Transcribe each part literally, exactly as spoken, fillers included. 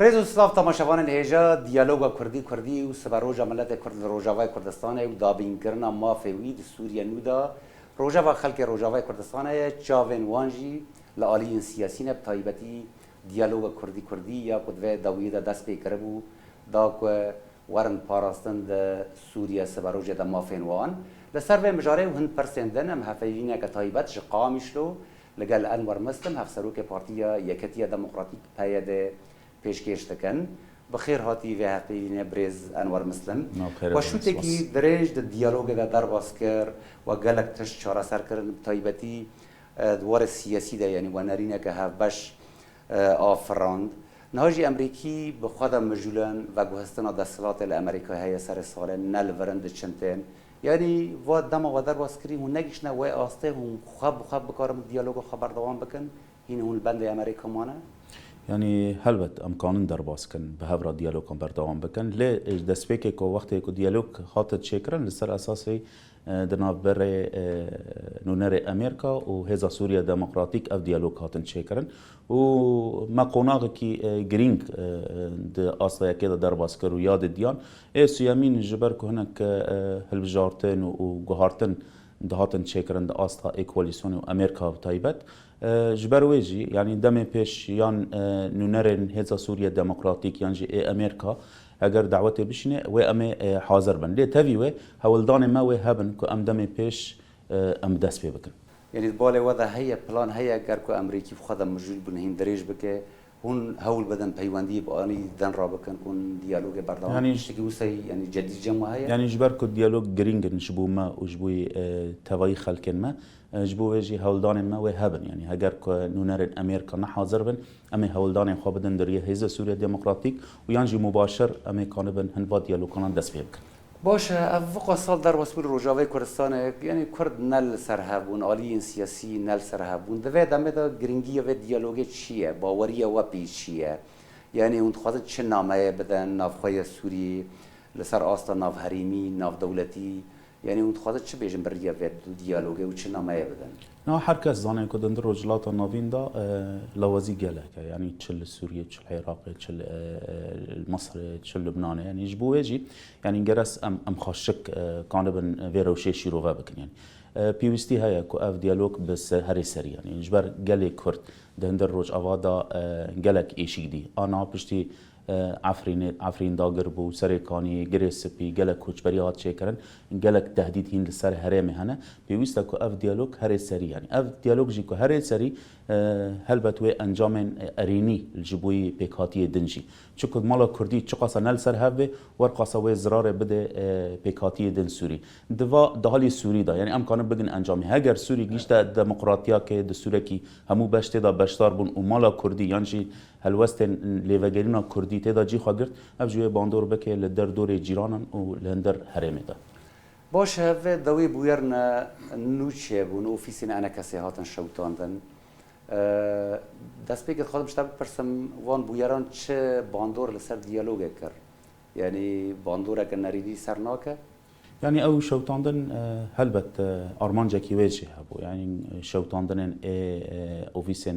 Rêz û silav temaşevanên hêja Diyaloga Kurdî Kurdî û Siberoja Miletê Kurd li Rojavayê Kurdistanê û dabînkirina mafê wî di Sûriye nû de. Rojeva xelkê Rojavayê Kurdistanê ye, çavên wan jî li aliyên siyasî ne, bi taybetî Diyaloga Kurdî Kurdî ya ku di vê dawiyê de dest pê kiribû, da ku werin parastin di Sûriye Siberojê de mafên wan. Li ser vê mijarê û hin pirsên din em hevpeyvîneke taybet ji Qamişlo li gel Enwer Muslim, hevserokê Partiya Yeketiya Demokratîk, P Y D, pêşkêş dikin. Bi xêr hatî vê hevpeyvînê birêz Enwer Muslim. Ma bi xêr We hatî, şûtekî spas. dirêj di diyalogê de derbas kir, we gelek tişt çareser kirin, bi taybetî, e, di warê siyasî de, yanî we nerîneke hevbeş, e, afirand. Niha jî Emerîkî bi xwe de mijûlen veguhestina desthilatê li Emerîka heye serê salê, ne li vir in, di çin tên. Yanî va dema we derbas kirî, hûn negihiştine wê astê, hûn xwe bi xwe bikarin diyaloga xwe berdewam bikin, hîn hûn li bendê Emerîka mane? Yanî helbet em kanin derbas kin, bi hev re diyalogan berdewam bikin. Lê, e, destpêkê ku wextê ku diyalog hate çêkirin, li ser esasê, e, di navberê, e, nûnerê Amerîka û Hêza Sûriya Demokratîk ev diyalog hatin çêkirin. Û me qonaxekî, e, girîng, e, e, di asta yekê de derbas kir û ya didiyan. Ê suyemîn ji ber ku hinek, e, hilbijartin û, û guhartin dihatin çêkirin di asta ê koalîsyonê û Amerîka bi taybet. E, ji ber wê jî, yanî demê pêş yan, e, nûnerên Hêza Sûriye Demokratîk yan jî ê Amerîka eger dawetê bişîne, wê em ê, e, hazir bin. Lê tevî wê hewldanê me wê hebin ku em demê pêş, e, em bi dest pê bikin. Yanî di balê we de heye, plan heye, ger ku Emerîkî bi xwe de mijûl bûn hîn dirêj bike, hûn hewl bidin peywendiyê bi anî den rabikin, ku hûn diyalogê berdewam Yanî bikin? Tiştekî wisa, yanî cedîd cem we heye? Yanî ji ber ku diyalog girîng in ji bo me û ji bo, e, tevayî xelkên me, e, ji bo wê jî hewldanên me wê hebin. Yanî heger ku nûnerên Amerîka ne hazir bin, em ê hewldanên xwe bidin di riyê Hêza Sûriya Demokratîk û yan jî mubaşir em ê kanibin hin va diyaloganan dest pê bikin. Baş e, ev viqa sal derbas bû li Rojavayê Kurdistanê, yanî Kurd ne li ser hev bûn, aliyên siyasî ne li ser hev bûn. Di vê demê de giringiya vê diyalogê çi ye? Baweriya we pê çi ye? Yanî hûn dixwazin çi nameyê bidin navxweya Sûriyê li ser asta navherêmî, navdewletî? Yanî hûn dixwazin çi bêjin bi riya vê diyalogê û çi nameyê bidin? Na, her kes zane ku di hundir Rojhilata Navîn de, e, lawazî gelek e. Yanî çi li Sûriyê, çi li Iraqê, çi li, e, e, li Misirê, çi li Lubnanê. Yanî ji bo wê jî, yanî geres em, em xwe şik, e, kanibin vê rewşê şîrove bikin. Yanî, e, pêwîstî heye ku ev diyalog bi se-, herê serî, yanî ji ber gelê Kurd di hundir Rojava de, e, gelek êşîk dî. A niha piştî, e, Efrînê, Efrîn dagir bû, Serêkanî, Girê Spî, gelek koçberî hat çêkirin, gelek tehdîd hîn li ser herêmê hene. Pêwîst e ku ev diyalog herê serî, yanî ev diyalog jî ku herê serî, e, helbet wê encamên, e, erênî ji bo yî pêkhatiyê din jî. Çiku mala Kurdî çiqasa ne li ser hev bê, werqasa wê zirarê bide, e, pêkhatiyê din Sûrî. Di va, di halê Sûrî de, yanî em kanin bigin encamê. Heger Sûrî gihişte demokratiyakê, destûrekî hemû beş tê de beşdar bûn û mala Kurdî yan jî helwestên lêvegerîna Kurdî tê de cî xwe girt, ev ji wê bandor bike li derdorê cîranan û li hundir herêmê de. Baş e, vê dawiyê bûyerine nû çêbûn, ofîsên enekesê hatin şewitandin. E, destpêkê dixwazim ji te bipirsim, van bûyeran çi bandor li ser diyalogê kir? Yanî bandoreke nerînî ser nake? Yanî ew şewitandin, e, helbet, e, armancekî wê jî hebû. Yanî, e, şewitandinên ê, e, ofîsên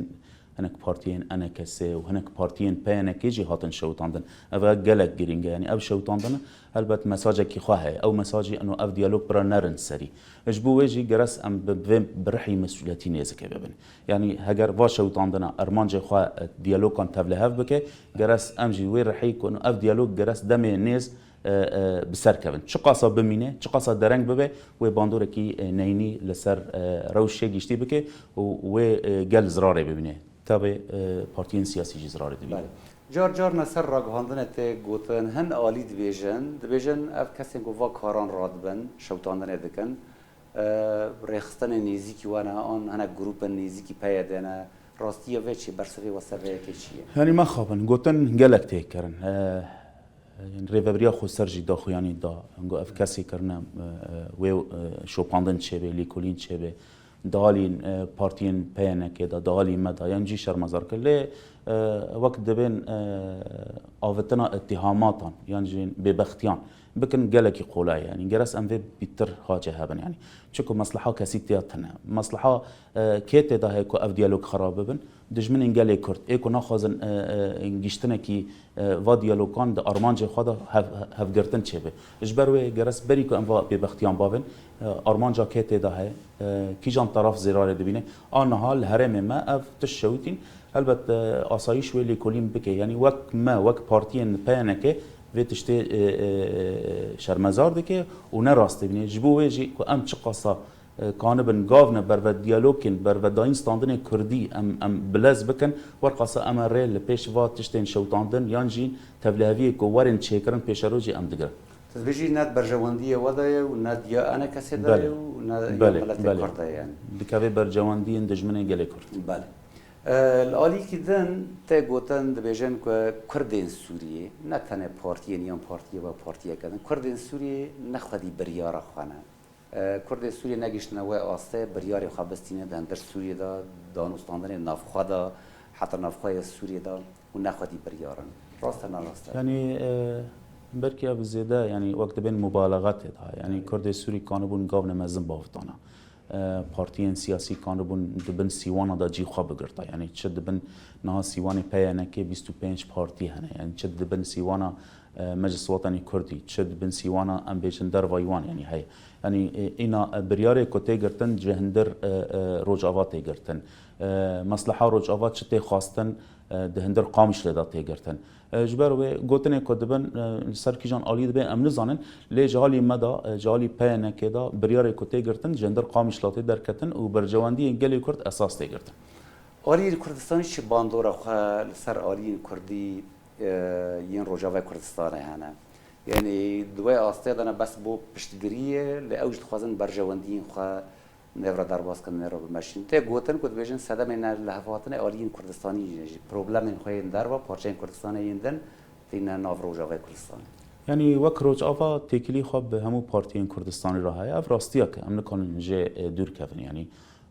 hinek partiyên enekesê û hinek partiyên P Y N K jî hatin şewitandin. Ev gelek girîng e. Yanî ev şewitandin helbet mesajekî xwe heye. Ew mesajî eno ev diyalog bira nerin serî. Ji bo wê jî geres em bi, bi vê birihî mesûliyetî nêzikê bibin. Yanî heger va şewitandina armancê xwe, e, diyalogan tevlihev bike, geres em jî wê rihî ku ev diyalog geres demê nêz, e, e, bi ser kevin. Çiqasa bimîne, çiqasa dereng bibe, wê bandorekî, e, neyînî li ser, e, rewşê giştî bike û wê, e, gel zirarê bibîne. Tabi, e, partiyên siyasî jî zirarê dibîne. Belê. Car car ne ser ragihandinê tê gotin, hin alî dibêjin, dibêjin ev kesên ku va karan radibin, şewitandinê dikin, e, rêxistinên nêzîkî we ne, an hinek grûpên nêzîkî P Y D ne, rastiya vê çi, bersivê we ser vê yekê çi ye? Yanî mexabin, gotin gelek tê kirin. E, Rêveberiya Xweser jî daxuyanî da. Ango ev kesê kirine, e, e, wê, e, şopandin çêbe, lêkolîn çêbe. Dalîn, e, partiyên P Y N K da, dalî me da, yan jî şermezar kir. Lê, e, wek dibên, e, avitina îtîhamatan, yan jî bêbextiyan, bikin gelekî qolay e. Yanî geres em vê bîtir hace hebin. Yanî çiku mesleha kesî tê ya tune. Mesleha, e, kê tê de heye ku ev diyalog xerab bibin? Dijminên gelê Kurd, ê ku naxwazin, e, e, giştinekî, e, va diyalogan di armancê xwe de hev-, hevgirtin çêbe. Ji ber wê geres berî ku em va bêbextiyan bavên, e, armanca kê tê de heye, e, kîjan taraf zêrarê dibîne. A niha li herêmê me ev tişt şewitîn. Helbet, e, asayîş wê lêkolîn bike. Yanî wek me, wek partiyên P Y N K vê tiştê, e, e, e, şermezar dike û ne rast dibîne. Ji bo wê jî ku em çiqasa, e, kanibin gavne berve diyalogên, berve dayîn standinê kurdî em, em bilez bikin, werqasa em ê rê li pêş va tiştên şewitandin yan jî tevliheviyê ku werin çêkirin pêşerojê em digirin. Tu dibêjî ne di berjewendiyê we de ye û ne di ya E N K S'ê de Belê. ye û ne ya Belê, miletê belê. Kurd de ye yani. Dikeve berjewendiyên dijminên gelê Kurd. Belê. E, li alîkî din tê gotin, dibêjin ku Kurdên Sûriyê ne tenê partiyên yan partiyê ve partiyeke din. Kurdên Sûriyê ne xwedî biryara xwe ne. E, Kurdên Sûriyê negihiştine wê astê biryarê xwe bistîne di hundir Sûriyê de, danûstandinê navxwe de, heta navxweya Sûriyê de û ne xwedî biryar in. Rast e, ne rast e? Yanî, e, belkî ev zêde, yanî wek dibên mubalexa tê de. Yanî Kurdê Sûrî kanibûn gavne mezin bavitana. E, partiyên siyasî kanibûn di bin sîwana de cî xwe bigirta. Yanî çi di bin niha sîwanê P Y N K bîst û pênc partî hene. Yanî çi di bin sîwana, e, Meclis Wetanî Kurdî, çi di bin sîwana em bêjin dervayî wan yanî heye. Yanî, e, îna, e, biryarê ku tê girtin ji hundir, e, e, Rojava tê girtin. E, mesleha Rojava çi tê xwestin, e, di hundir Qamişlê de tê girtin. E, ji ber wê gotinê ku dibin, e, li ser kîjan alî dibe em nizanin, lê ji alî me de, e, ji alî P Y N K de biryarê ku tê girtin, ji hundir Qamişla tê derketin û berjewendiyên gelê Kurd esas tê girtin. Aliyên Kurdistanî çi bandora xwe li ser aliyên Kurdî, e, yên Rojavayê Kurdistanê hene? Yanî di wê astê de ne bes bo piştgiriyê, lê ew jî dixwazin berjewendiyên xwe nêv re derbas kin, nêv re bimeşîn. Tê gotin ku dibêjin sedemên ne li hevhatinê aliyên Kurdistanî jî problemên xwe yên derve parçeyên Kurdistanê yên din tîne nav Rojavayê Kurdistanê. Yanî wek Rojava têkilî xwe bi hemû partiyên Kurdistanî re heye. Ev rastiyek e. Em nikarin jê, e, dûr kevin yanî.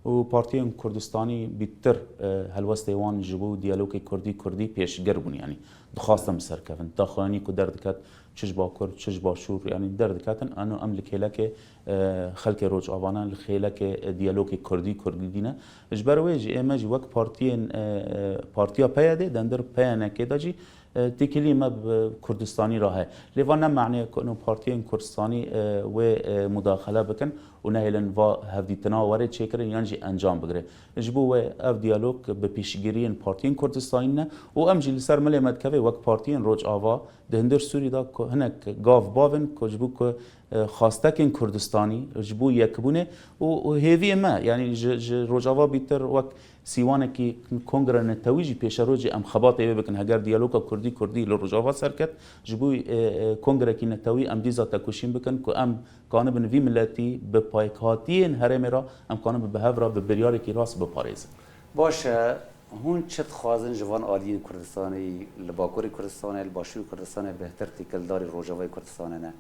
Û partiyên Kurdistanî bîtir, e, helwestê wan ji bo diyalogê Kurdî-Kurdî pêşgir bûn yanî. Dixwastin bi ser kevin. Daxuyanî ku derdiket çi ji Bakur, çi ji Başûr, yanî derdiketin, eno em li kêlekê, e, xelkê Rojava ne, li xêlekê, e, diyalogê Kurdî-Kurdî dî ne. Ji ber wê jî ê me jî wek partiyên, e, e, partiya P Y D, di hundir P Y N K de jî, e, têkilî me bi Kurdistanî re heye. Lê va ne maneyê ku eno partiyên Kurdistanî, e, wê, e, mudaxele bikin û nehêlin va hevdîtina were çêkirin yan jî encam bigire. Ji bo wê ev diyalog bi piştgiriyên partiyên Kurdistanî ne û em jî li ser milê me dikeve wek partiyên Rojava, di hundir Sûrî de ku hinek gav bavin ku ji bo ku, e, xwastekên Kurdistanî, ji bo yekbûnê û, û hêviyê me, yanî ji, ji Rojava bîtir wek sîwanekî kongre netewî jî pêşerojê em xebatê wê bikin. Heger diyaloga Kurdî-Kurdî li Rojava serket, ji bo, e, e, kongrekî netewî em dîsa tekoşîn bikin ku em kanibin vî miletî bi payhatiyên herêmê re em kanibin bi hev re bi biryarekî rast biparêzin. Baş e, hûn çi dixwazin ji van aliyên Kurdistanê, li Bakurê Kurdistanê, li Başûrê Kurdistanê bêhtir têkildarî Rojavayê Kurdistanê ne?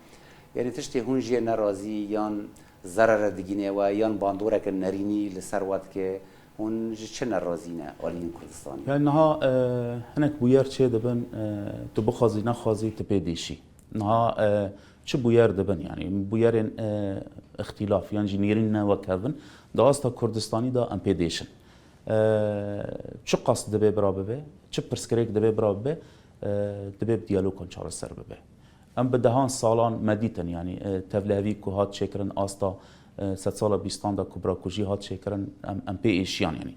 Yanî tiştê hûn jê nerazî yan zerere digîne we yan bandoreke nerînî li ser we dike, hûn ji çi nerazî ne aliyên Kurdistanê? Yani niha, e, hinek bûyer çê dibin, e, tu bixwazî nexwazî tu pê dêşî. Niha, e, çi bûyer dibin, yani bûyerên, e, îxtîlaf yan jî nêrîn ne wek hev in, di asta Kurdistanî de em pê dêşin. E, çi qas dibe bira bibe, çi pirsgirêk dibe bira bibe, e, dibe bi diyalogan çareser bibe. Em bi dehan salan me dîtin, yani, e, tevlihevî ku hat çêkirin asta, e, sedsala bîstan de ku birakujî hat çêkirin, em, em pê êşiyan, yani.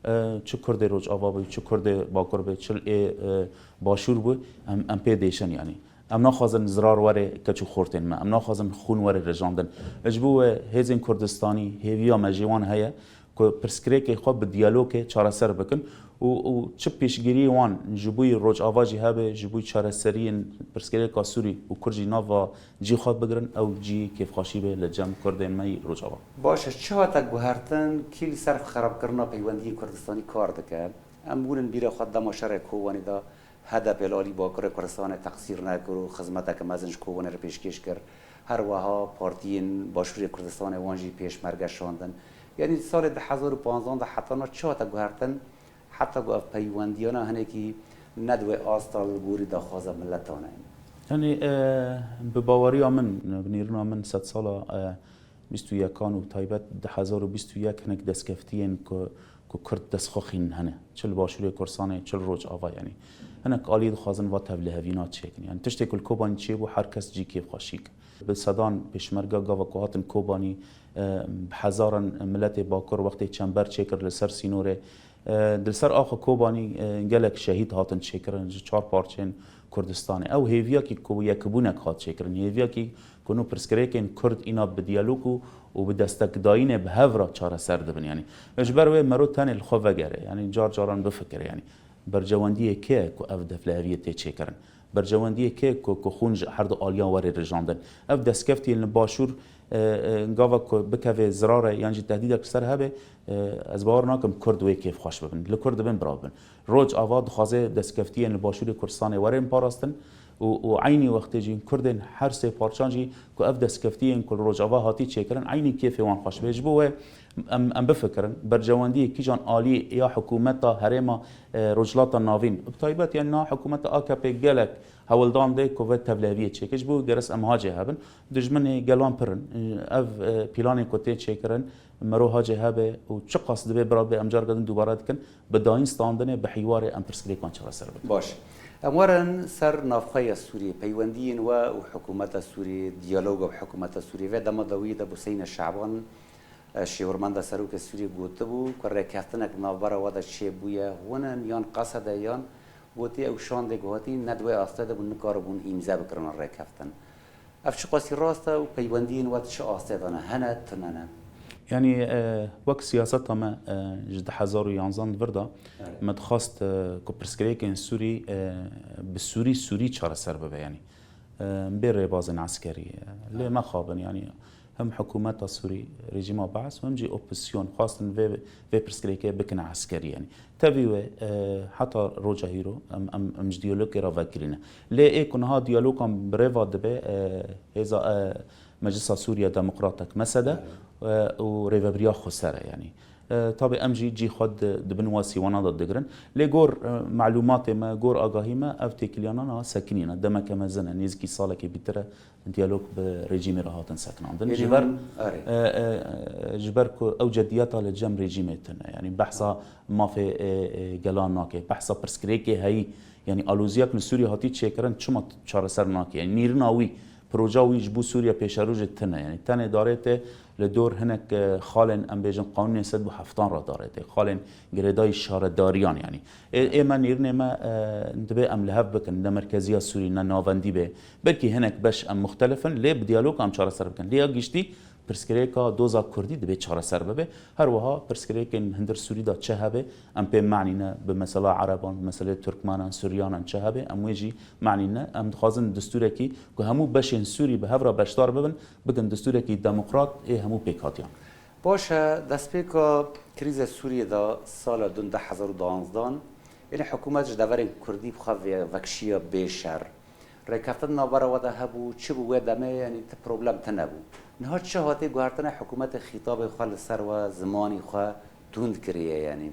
E, çi Kurdê Rojava be, çi Kurdê Bakur be, çi ê, e, Başûr bû, em, em pê dêşin, yani. Em naxwazin zirar were keç û xortên me. Em naxwazin xûn were rijandin. Ji bo we hêzên Kurdistanî hêviya me ji wan heye ku pirsgirêkê xwe bi diyalogê çareser bikin û, û çi pêşgiriyê wan ji bo yî Rojava jî hebe, ji bo çareseriyên pirsgirêka Sûrî û Kurd jî nava cî xwe bigirin, ew cî kêfxweşî be li cem Kurdên me yî Rojava. Baş e, çi hate guhertin, kî li ser xerabkirina peywendiyên Kurdistanî kar dike? Em bûnin bîra xwe dema şerê Kobanê de H D P li alî Bakurê Kurdistanê teqsîr nekir û xizmeteke mezin ji Kobanê re pêşkêş kir. Her wiha partiyên Başûrê Kurdistanê wan jî pêşmerge şandin. Yanî salê du hezar û panzdeh de heta niha çi hate guhertin, heta ku ev peywendiyana hinekî ne di wê asta li gorî daxwaza miletan e? Tenê, e, bi baweriya min, bi nêrîna min sedsala, e, bîst û yekan û taybet du hezar û bîst û yek hinek destkeftiyên ku, ku Kurd dest xwe xînin hene. Çi li Başûrê Kurdistanê, çi li Rojava, yanî. Hinek alî dixwazin va tevlihevîna çêkin. Yanî tiştê ku li Kobanî çêbû her kes cî kêfxweşî kir. Bi sedan pêşmerga gava ku hatin Kobanî, e, bi hezaran miletê Bakur wextê çember çêkir li ser sînorê. E, di ser axa Kobanî, e, gelek şehîd hatin çêkirin ji çar parçeyên Kurdistanê. Ew hêviyekî ku yekbûnek hat çêkirin, hêviyekî ku nû pirsgirêkên Kurd îna bi diyalog û, û bi destekdayînê bi hev re çareser dibin. Yanî ji ber wê mero tenê li xwe vegere. Yanî car caran bifikire. Yanî bercewendiyê kê ye ku ev tevliheviyê tê çêkirin? Bercewendiyê kê ku, ku xûn ji her du aliyan were rijandin? Ev destkeftiyên li Başûr, e, e, gava ku bikeve zirare yan jî tehdîdek li ser hebe, e, ez bawer nakim Kurd wê kêfxweş bibin. Li Kurd dibin bira bibin. Rojava dixwaze destkeftiyên li Başûrê Kurdistanê werin parastin û, û eynî wextê jî Kurdên her sê parçan jî ku ev destkeftiyên ku li Rojava hatî çêkirin, eynî kêfê wan xweş be. Ji bo wê em, em bifikirin, bercewendiyê kîjan alî ya hikûmeta herêma, e, Rojhilata Navîn, bi taybet, yanî niha hikûmeta A K P gelek hewldan de ku vê tevliheviyê çêke. Ji bo gerek em hacê hebin, dijminê gelan pir in. Ev, e, planên ku tên çêkirin, mero hacê hebe û çiqas dibe bira be, em careke din dubare dikin, bi dayîn standinê, bi hîwarê em pirsgirêkan çareser bikin. Baş. Em werin ser navxweya Sûriyê, peywendiyên we û hikûmeta Sûriyê, diyaloga bi hikûmeta Sûriyê. Vê dema dawiyê de Buseyne Şaban, e, şêwirmenda serokê Sûriyê gotibû ku rêkeftinek navbera we de çêbûye, hûn in yan qesede yan, gotî ew şandê ku hatî ne di wê astê de bûn, nikaribûn îmze bikirin rêkeftin. Ev çiqasî rast e û peywendiyên we di çi astê de ne? Hene, tune ne? Yanî, e, wek siyaseta me, e, ji du hezar û yanzan di vir de, Evet. me dixwest, e, ku pirsgirêkên Sûrî, e, bi Sûrî, Sûrî çareser bibe, yanî. E, bê rêbazên eskerî, e, lê mexabin, yanî hem hikûmeta Sûrî, rejîma Beas û hem jî opozîsyon xwestin vê, vê pirsgirêkê bikin eskerî, yanî. Tevî wê, e, heta roja hîro em, em, em ji diyalogê re vekirîne. Lê ê ku niha diyalogan bi rêva dibe, e, hêza, e, Meclisa Sûriya Demokratek, mesede, e, û rêvebiriya xweser e, yanî. E, tabî em jî cî xwe di, di bin we sîwana de digirin. Lê gor, e, melûmatê me, gor agahî me, ev têkiliyana niha sekinîne. Demeke mezin e, nêzîkî salekê bîtir e, diyalog bi rejîmê re hatin sekinandin. Ji ber, erê. e, e, e, ji ber ku ew cediyeta li cem rejîmê tune. Yanî behsa mafê, e, e, gelan nake. Behsa pirsgirêkê heyî, yanî aloziyek li Sûriyê hatî çêkirin, çima çareser nake? Yanî nîrina wî, proja wî ji bo Sûriye pêşerojê tune. Yanî tenê darê te li dor hinek, e, xalên, em bêjin, qanûnên sed û heftan re darê te. Xalên girêdayî şaredariyan, yanî. Ê, ê me nîrinê me, e, divê em li hev bikin, ne merkeziya Sûrî, ne navendî be. Belkî hinek beş em muxtelif in, lê bi diyalog em çareser bikin. Lê ya giştî pirsgirêka doza Kurdî divê çareser bibe. Her wiha pirsgirêkên hundir Sûrî de çi hebe, em pê manî ne, bi mesela Ereban, bi meselê Tirkmenan, Suryanan çi hebe, em wê jî manî ne. Em dixwazin destûrekî ku hemû beşên Sûrî bi hev re beşdar bibin, bikin destûrekî demokrat ê hemû pêkhatiyan. Baş e, destpêka krîza Sûriyê de sala dun du hezar û duanzdan, yanî hikûmet ji deverên Kurdî bi xwe ve-, vekişiya bê şer. Rêkeftin navbera we de hebû, çi bû wê demê, yanî ti problem tune bû. Niha çi hatiye guhertine hikûmetê xîtabê xwe li ser we, zimanî xwe tund kiriye, yanî?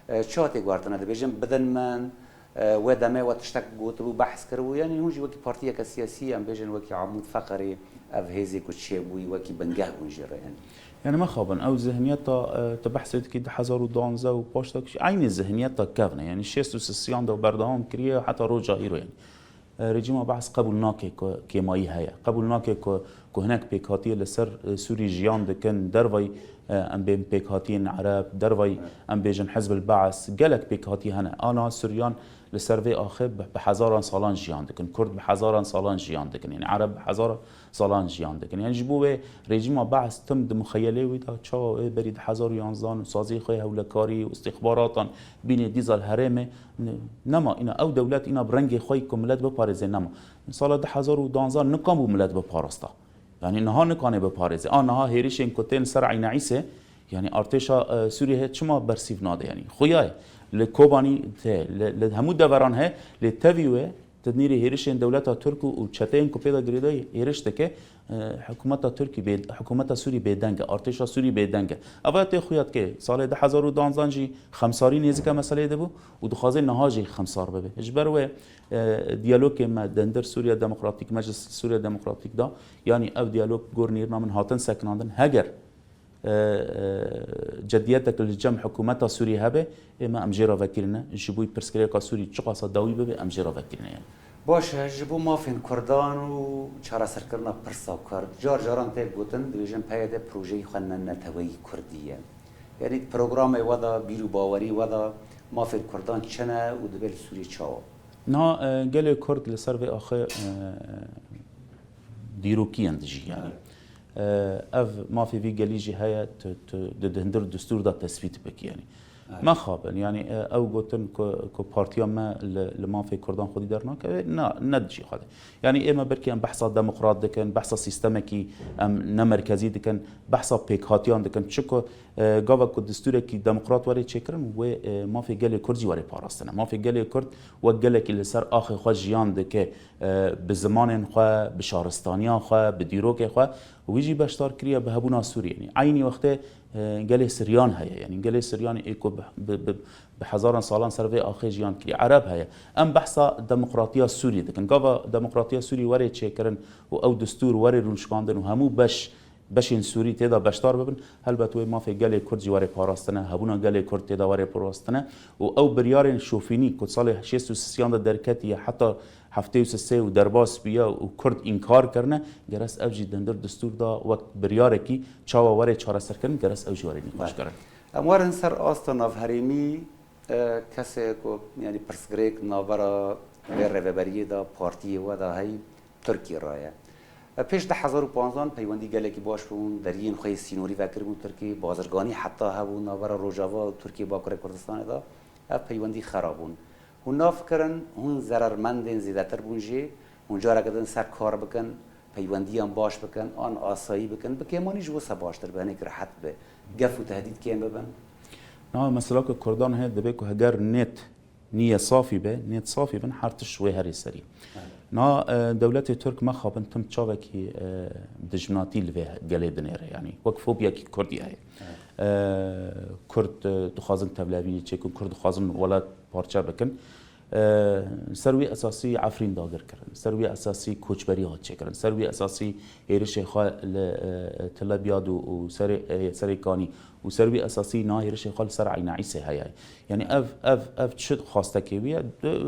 E, çi hatiye guhertine? Dibêjin bidin min, e, wê demê we tiştek gotibû, behs kiribû, yanî hûn jî wekî partiyeke siyasî, em bêjin wekî Amûd Feqirî, ev hêzê ku çêbûyî wekî bingeh bûn jê re, yanî. Yanî mexabin, ew zihniyeta, e, tu behsê dikî du hezar û duanzeh û paş de kişî, eynî zihniyeta kevn e, yanî şêst û sisiyan de berdewam kiriye heta roja îro, yanî. E, rejîma Behs qebûl nake ku kêmayî heye. Qebûl nake ku, ku hinek pêkhatiyê li ser, e, Sûrî jiyan dikin, dervayî, e, em bên pêkhatiyên Ereb, dervayî em bêjin Hizb el Beas, gelek pêkhatî hene. Ana Sûriyan li ser vê axê bi, bi hezaran salan jiyan dikin. Kurd bi hezaran salan jiyan dikin. Yanî Ereb bi hezaran salan jiyan dikin. Yanî ji bo wê rejîma Beas tim di muxeyelê wî de çawa wê berî du hezar û yanzdan û saziyê xwe hewlekarî û îstîxbaratan bînê dîza li herêmê Ne-, nema, îna ew dewlet îna bi rengê xwe yî ku milet biparêze, nema. Sala du hezar û duanzeh nikan bû milet biparasta. Yanî niha nikane biparêze. A niha hêrişên ku tên ser Eyne Îsê, yanî artêşa, e, Sûriyê heye çima bersîv nade, yanî xuya ye. Li Kobanî te, li, li hemû deveran heye, lê tevî wê Tedmîrê hêrişên dewleta Tirk û, û çeteyên ku pê de girêdayî hêriş dike, e, hikûmeta Tirkî bê, hikûmeta Sûrî bêdeng e, artêşa Sûrî bêdeng e. Eva tê xuya dike, salê du hezar û duanzan jî xemsarî nêzîka meseleyê de bû û dixwaze niha jî xemsar bibe. Ji ber wê, e, diyalogê me di hundir Sûriya Demokratîk, Meclis Sûriya Demokratîk da, yanî ev diyalog gor nêrîna min hatin sekinandin. Heger e, e, cediyetek li cem hikûmeta Sûrî hebe, ê me em jê re vekirîne. Ji bo pirsgirêka Sûrî çiqasa dawî bibe, em jê re vekirîne yani. Baş e, ji bo mafên Kurdan û çareserkirina pirsa Kurd, car caran tê gotin, dibêjin P Y D projeyî xwe ne neteweyî Kurdî ye. Yanî di programê we de, bîr û bawerî we de mafên Kurdan çi ne û dibe li Sûriyê çawa? Niha, e, gelê Kurd li ser vê axê, e, dîrokî yên dijî yani. Evet. E, ev mafê vî gelî jî heye, tu, tu di, di hundir destûr de tesbît bikî, yanî. Evet. Mexabin, yanî, e, ew gotin ku, ku partiya me li, li mafê Kurdan xwedî dernakeve, na, ne dijî xwedî. Yanî ê me belkî em behsa demokrat dikin, behsa sîstemekî em ne merkezî dikin, behsa pêkhatiyan dikin. Çiku, e, gava ku destûrekî demokrat were çêkirin, wê, e, mafê gelê Kurd jî were parastine. Mafê gelê Kurd wek gelekî li ser axê xwe jiyan dike, e, bi zimanên xwe, bi şaristaniya xwe, bi dîrokê xwe, wî jî beşdar kiriye bi hebûna Sûriyê. Yanî eynî wextê, e, gelê Siryan heye. Yanî gelê Siryanê ê ku bi, bi, bi, bi hezaran salan ser vê axê jiyan kiriye. Ereb heye. Em behsa demokratiya Sûriyê dikin. Gava demokratiya Sûriyê were çêkirin û ew destûr were rûnişkandin û hemû beş, beşên Sûrî tê de beşdar bibin, helbet wê mafê gelê Kurd jî were parastine, hebûna gelê Kurd tê de were parastine û ew biryarên şofînî ku salê şêst û sisiyan de derketiye heta heftê û sisê û derbas bûye û Kurd înkar kirine, geres ev jî di hundir destûr de wek biryarekî çawa were çareserkirin, geres ew jî were nîqaşkirin. Em werin ser asta navherêmî, e, kesê ku, yanî pirsgirêk navbera vê rêveberiyê de partiyê we de heyî Tirkiyê re ye. E, pêş du hezar û panzdan peywendî gelekî baş bûn, deriyên xwe yê sînorî vekiribûn Tirkiyê, bazirganî heta hebû navbera Rojava û Tirkiye Bakurê Kurdistanê de ev peywendî xera bûn. Hûn nafikirin hûn zerermendên zêdetir bûn jê? Hûn careke din ser kar bikin, peywendiyan baş bikin, an asayî bikin, bi kêmanî ji bo se baştir be, hinek rehet be, gef û tehdîd kêm bibin? Na, mesela ku Kurdan heye, divê ku heger nêt nîye safî be, nêt safî bin, her tişt wê herê serî. Evet. Na, e, dewletê Tirk mexabin tim çavekî, e, dijminatî li vê gelê dinêre, yanî wek fobiyekî Kurdî heye. Evet. E, Kurd, e, dixwazin tevlevînî çêkin, Kurd dixwazin welat parçe bikin. E, ser wî esasî Efrîn dagir kirin, ser wî esasî koçberî hat çêkirin, ser wî esasî hêrişê xwe li, e, Til Ebyad û, û serê, e, Serê Kanî û ser wî esasî niha hêrişê xwe li ser Eyna Îsê heye. Yanî ev, ev, ev çi xwastekê wî ye? Di,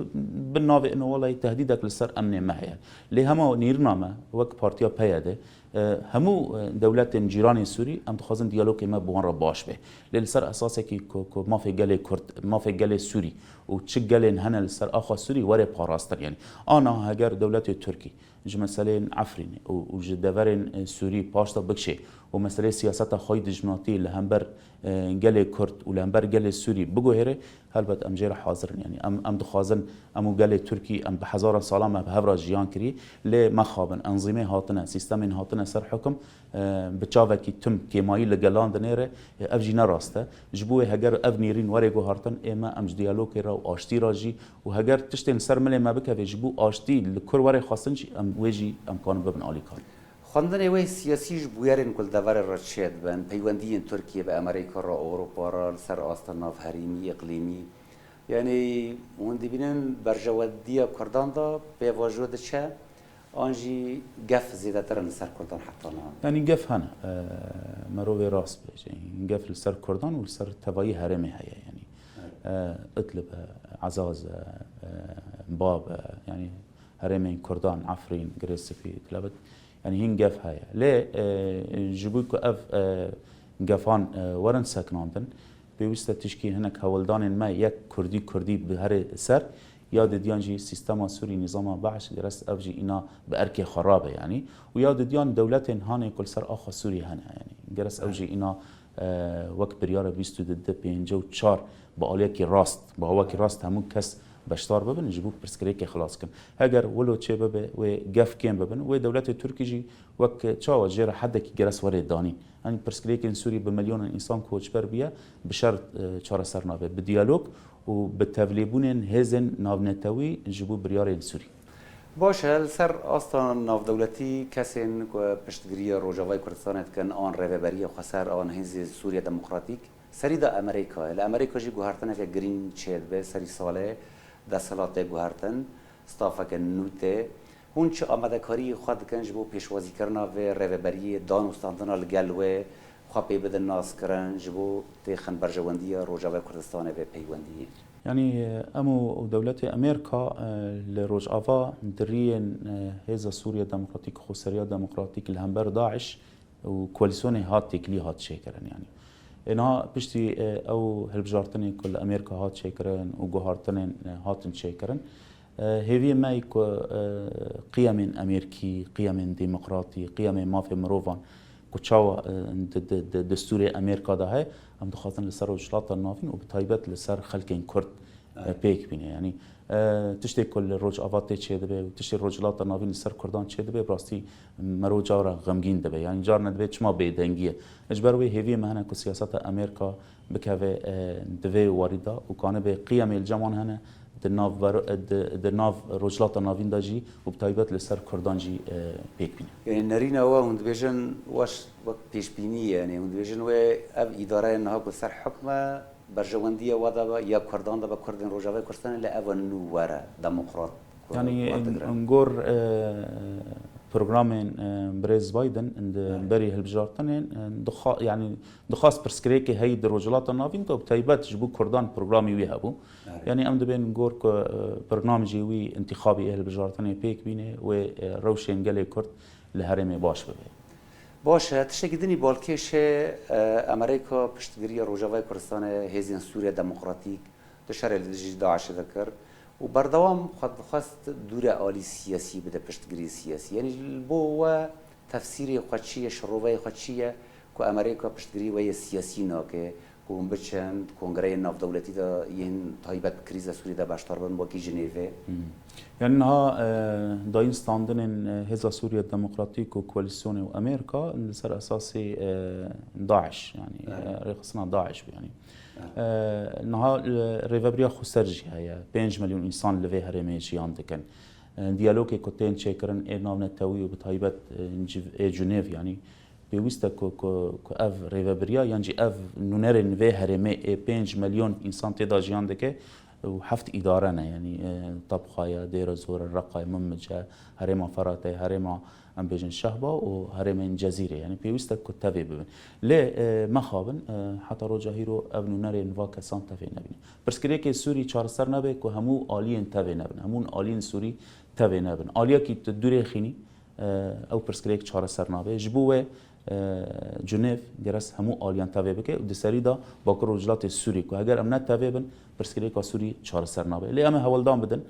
bi navê ino welayî tehdîdek li ser emnê me heye. Lê hema nêrîna me wek partiya P Y D, e, hemû, e, dewletên cîranên Sûrî, em dixwazin diyalogê me bi wan re baş be. Lê li ser esasekî ku, ku mafê gelê Kurd, mafê gelê Sûrî û çi gelên hene li ser axa Sûrî were parastin. Yanî ana heger dewletê Tirkî ji meseleyên Efrînê û, û ji deverên, e, Sûrî paşta bikişê û meseleyê siyaseta xwe yî dijminatî li hember, e, gelê Kurd û li hember gelê Sûrî biguhêre, helbet em jê re hazir in. Yanî em, em dixwazin em û gelê Tirkî em bi hezaran salan me bi hev re jiyan kirî, lê mexabin enzîmê hatine, sîstemên hatine ser hukum, e, bi çavekî tim kêmayî li gelan dinêre, e, ev jî ne rast e. Ji bo wê heger ev nêrîn were guhartin, ê me em ji diyalogê re û aştî re jî û heger tiştên li ser milê me bikeve ji bo aştî li kur were xwestin jî, em wê jî em karin bibin alîkar. Xwendinê wê siyasî ji bûyerên ku li deverê re çêdibin, peywendiyên Tirkiye bi Amerîka re, Ewropa re, li ser asta navherîmî, îqlîmî, yanî hûn dibînin berjewendiya Kurdan de pêvajo diçe, an jî gef zêdetir in li ser Kurdan heta niha? Yanî gef hene, e, merovê rast bêje. Gef li ser Kurdan û li ser tevayî herêmê heye. Yanî, Evet. e, Idlib e, Ezaz e, e, Bab e, yanî herêmên Kurdan, Efrîn, Girê Spî, Til Ebyad, yanî hîn gef heye. Lê, e, ji bo ku ev, e, gefan, e, werin sekinandin, pêwîst e tişkî hinek hewldanên me yek kurdî kurdî bihere ser, ya didiyan jî sîstema Sûrî, nîzama BAIŞ, geres ev jî îna bi erkê xwe rabe, yanî. Û ya didiyan dewletên hanê ku li ser axa Sûrî hene, yanî. Geres ew jî îna, e, wek biryara bîst û du, pêncî û çar bi aliyekî rast, bi awakî rast hemû kes beşdar bibin, ji bo pirsgirêkê xilas bikin. Heger wilo çê bibe, wê gef kêm bibin, wê dewletê Tirkî jî wek çawa jê re hedekî geres were danîn. Yanî pirsgirêkên Sûrî bi milyonan însan koçber bûye, bi şer, e, çareser nabe. Bi diyalog û bi tevlêbûnên hêzên navnetewî ji bo biryarên Sûrî. Baş e, li ser asta navdewletî kesên ku piştgiriya Rojavayê Kurdistanê dikin, an rêveberiya xweser, an Hêzên Sûriya Demokratîk, serî de Amerîka ye. Li Amerîka jî guhertineke girîng çêdibe, serî salê desthilat tê guhertin, stafeke nû tê. Hûn çi amadekariyê xwe dikin ji bo pêşwazîkirina vê rêveberiyê, danûstandina li gel wê, xwe pê bidin naskirin, ji bo têxin berjewendiya Rojavayê Kurdistanê vê peywendiyê? Yanî, em û, û dewletê Amerîka, e, li Rojava di riyên, e, Hêza Sûriya Demokratîk, Xweseriya Demokratîk li hember DAIŞ û koalîsyonê hat têkilî hat çêkirin, yanî. Ê niha piştî, e, ew hilbijartinê ku li Amerîka hat çêkirin û guhartinên, e, hatin çêkirin, e, hêviyê me yê ku, e, qiyemên Amerîkî, qiyemên demokratî, qiyemên mafê mirovan ku çawa, e, di, di, di destûrê Amerîka de heye, em dixwazin li ser Rojhilata Navîn û bi taybet li ser xelkên Kurd, e, Evet. pêk bîne. Yanî, e, tiştê ku li Rojava tê çêdibe û tiştê Rojhilata Navîn li ser Kurdan çêdibe, bi rastî mero cara xemgîn dibe. Yanî carna dibe çima bêdengî ye. Ji ber wê hêviyê me hene ku siyaseta Amerîka bikeve, e, di vê warî de û kanibe qiyemê li cem wan hene di nav ber-, e, di, di nav Rojhilata Navîn de jî û bi taybet li ser Kurdan jî, e, pêk bîne. Yanî nerîna we hûn dibêjin weş wek pêşbînî ye, yanî hûn dibêjin wê ev îdareyên niha ku ser hukm e, berjewendiya we de be, ya Kurdan de be, Kurdên Rojavayê Kurdistanê, lê ev nû were, demokrat, ku Yanî, werdigre. Gor, e, programên, e, birêz Biden di Evet. berî hilbijartinê, e, dixa-, yanî dixwast pirsgirêkê heyî di Rojhilata Navîn de, bi taybet ji bo Kurdan programê wî hebû. Evet. Yanî em dibên gor ku, e, bernamijê wî întîxabê ê hilbijartinê pêk bîne, wê, e, rewşên gelê Kurd li herêmê baş bibe. Baş e, tiştekî din jî balkêş e, e, Amerîka piştgiriya Rojavayê Kurdistanê, Hêzên Sûriya Demokratîk di şerê li dijî DAIŞê de kir û berdewam xwe dixwest dûre alî siyasî bide, piştgirî siyasî. Yanî ji bo we tefsîrê xwe çi ye, şiroveyê xwe çi ye ku Amerîka piştgirî we yê siyasî nake, ku hûn biçin di kongreyên navdewletî de yên taybet bi krîza Sûriyê de beşdar bin, wekî Jinêvê? Hmm. Yanî niha, e, dayîn standinên, e, Hêza Sûriya Demokratîk û Koalîsyonê û Amerîka li ser esasê, e, DAIŞ, yanî, Evet. e, rêxistina DAIŞ bû, yanî. Evet. E, niha, e, rêvebiriya xweser jî heye. Pênc milyon însan li vê herêmê jiyan dikin. E, diyalogê ku tên çêkirin ê navnetewî û bi taybet, e, civ-, ê Cinêv, yanî, pêwîst e ku, ku, ku ev rêvebiriya yan jî ev nûnerên vê herêmê ê pênc milyon însan tê de jiyan dike û heft îdare ne, yanî, e, Tebxa ye, Dêra Zor e, Reqa ye, Minbic e, herêma Ferat e, herêma, em bêjin, Şehba û herêmên Cezîrê, yanî pêwîst e ku tevê bibin. Lê, e, mexabin, e, heta roja hîro ev nûnerên va kesan tevê nebîne. Pirsgirêkê Sûrî çareser nebe ku hemû aliyên tevê nebin, hemû aliyên Sûrî tevê nebin. Aliyekî tu dûrê xînî, e, ew pirsgirêk çareser nabe. Ji bo wê, e, Cinêv gerek hemû aliyan tevê bike û di serî de Bakur Rojhilatê Sûrî ku heger em ne tevê bin, pirsgirêka Sûrî çareser nabe. Lê em ê hewldan bidin,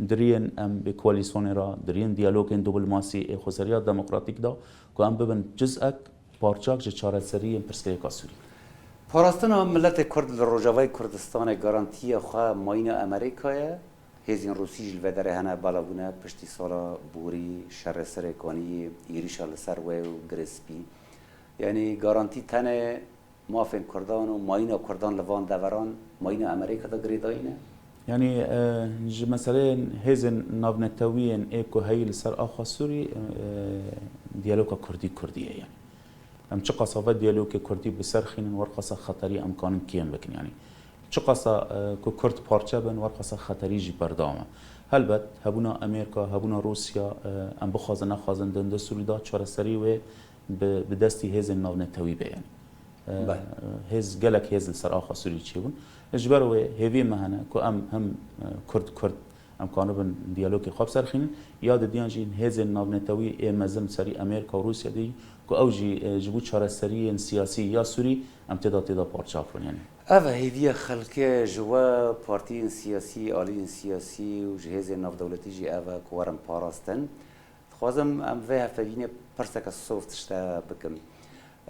di riyên em bi koalîsyonê re, di riyên diyalogên diplomasî ê xwezeriya demokratîk de ku em bibin cizek, parçak ji çareseriyên pirsgirêka Sûrî. Parastina miletê Kurd li Rojavayê Kurdistanê garantiya xwe mayîna Amerîka ye. Hêzên Rûsî jî li vê derê hene, bela bûne piştî sala borî şerê Serêkaniyê, êrîşa li ser wê û Girê Spî. Yanî garantî tenê mafên Kurdan û mayîna Kurdan li van deveran mayîna Amerîka de girêdayî ne? Yanî, e, ji meseleyên hêzên navnetewî yên ê ku heyî li ser axa Sûrî, e, diyaloga Kurdî Kurdî ye, yanî. Em çiqasa ve diyalogê Kurdî bi ser xînin, werqasa xeterî em kanin kêm bikin, yanî. Çiqasa, e, ku Kurd parçe bin, werqasa xeterî jî berdewam e. Helbet, hebûna Amerîka, hebûna Rûsya, e, em bixwazin nexwazin di, di Sûrî de çareserî wê bi, bi destî hêzên navnetewî be, yanî. E, Belê. Hêz, gelek hêz li ser axa Sûrî çêbûn. Ji ber wê hêviyê me hene ku em him, e, Kurd Kurd em kanibin diyalogê xwe bi ser xînin, ya didiyan jî hêzên navnetewî ê mezin serî Amerîka û Rûsya de yî ku ew jî, e, ji bo çareseriyên siyasî ya Sûrî em tê de tê de parçak bin, yanî. Ev e hêviya xelkê ji we partiyên siyasî, aliyên siyasî û ji hêzên navdewletî jî ev e ku werin parastin. Dixwazim em vê hevpeyvînê pirseke soft ji te bikim.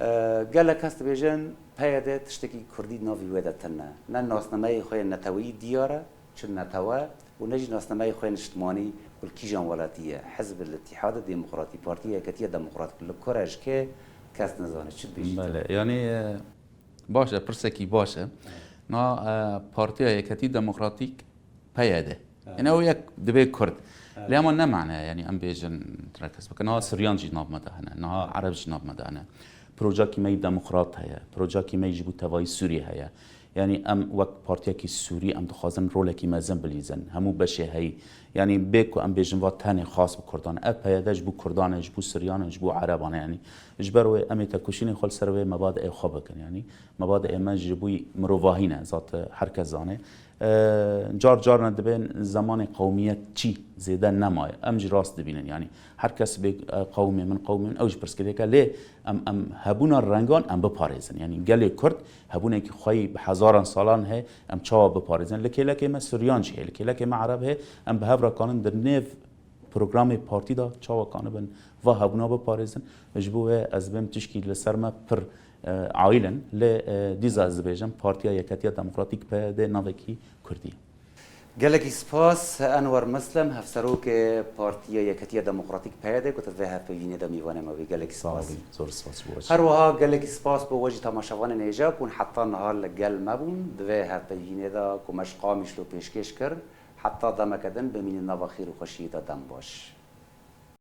E, gelek kes dibêjin, P Y D tiştekî Kurdî di navî wê de tune. Ne nasnameyê xwe yê neteweyî diyar e, çi netewe, û ne jî nasnameyê xwe yê niştimanî ku li kîjan welatî ye. Hizb el-Îtîhad Demokratî, Partiya Yeketiya Demokratîk, li ku re, ji kê, kes nizane. Çi dibêjî tu? Belê, yanî, e, baş e, pirsekî baş e. Na, e, Partiya Yeketî Demokratîk, P Y D. Evet. Yanî ew yek dibê Kurd. Lê hema ne mane ye, yanî em bêjin tune kes bikin. Niha Siryan jî nav me de hene, niha Ereb jî nav me de hene. Projekî me yî demokrat heye, projekî me yî ji bo tevayî Sûriyê heye. Yanî em wek partiyekî Sûrî em dixwazin rolekî mezin bilîzin. Hemû beşê heyî. Yanî bê ku em bêjin va tenê xas bi Kurdan e. Ev P Y D ji bo Kurdan e, ji bo Siryan e, ji bo Ereban e. Yanî ji ber wê em ê tekoşînê xwe li ser wê mebadeyê xwe bikin. Yanî mebadeyê me ji bo mirovahî ne, zat her kes zane. E, car car ne dibên zemanê qewmiyetçî zêde nemaye. Em jî rast dibînin. Yanî her kes bê, e, qewmê min, qewmê min, ew jî pirsgirêk e. Lê em, em hebûna rengan em biparêzin. Yanî gelê Kurd hebûnekî xwe yî bi hezaran salan heye, em çawa biparêzin? Li kêlekê me Suryan jî heye, li kêlekê me Ereb heye, em bi hev re kanin di nêv programê partî de çawa kanibin va hebûna biparêzin? Ji bo wê ez bêm tişkî li ser me pir, e, aîl in. Lê, e, dîsa ez dibêjim, Partiya Yeketiya Demokratîk, P Y D, navekî Kurdî ye. Gelekî spas Enwer Muslim, hevserokê Partiya Yeketiya Demokratîk, P Y D, ku tu vê hevpeyvînê de mîvanê me bî. Gelekî spas. Sağ olun. Zor spas ji bo we. Her wiha gelekî spas bo we jî, temaşevanên hêja ku hûn heta niha li gel me bûn. Di vê hevpeyvînê de ku me ji Qamişlo pêşkêş kir, heta demeke din bimînin nava xêr û xweşiyê de, dem baş.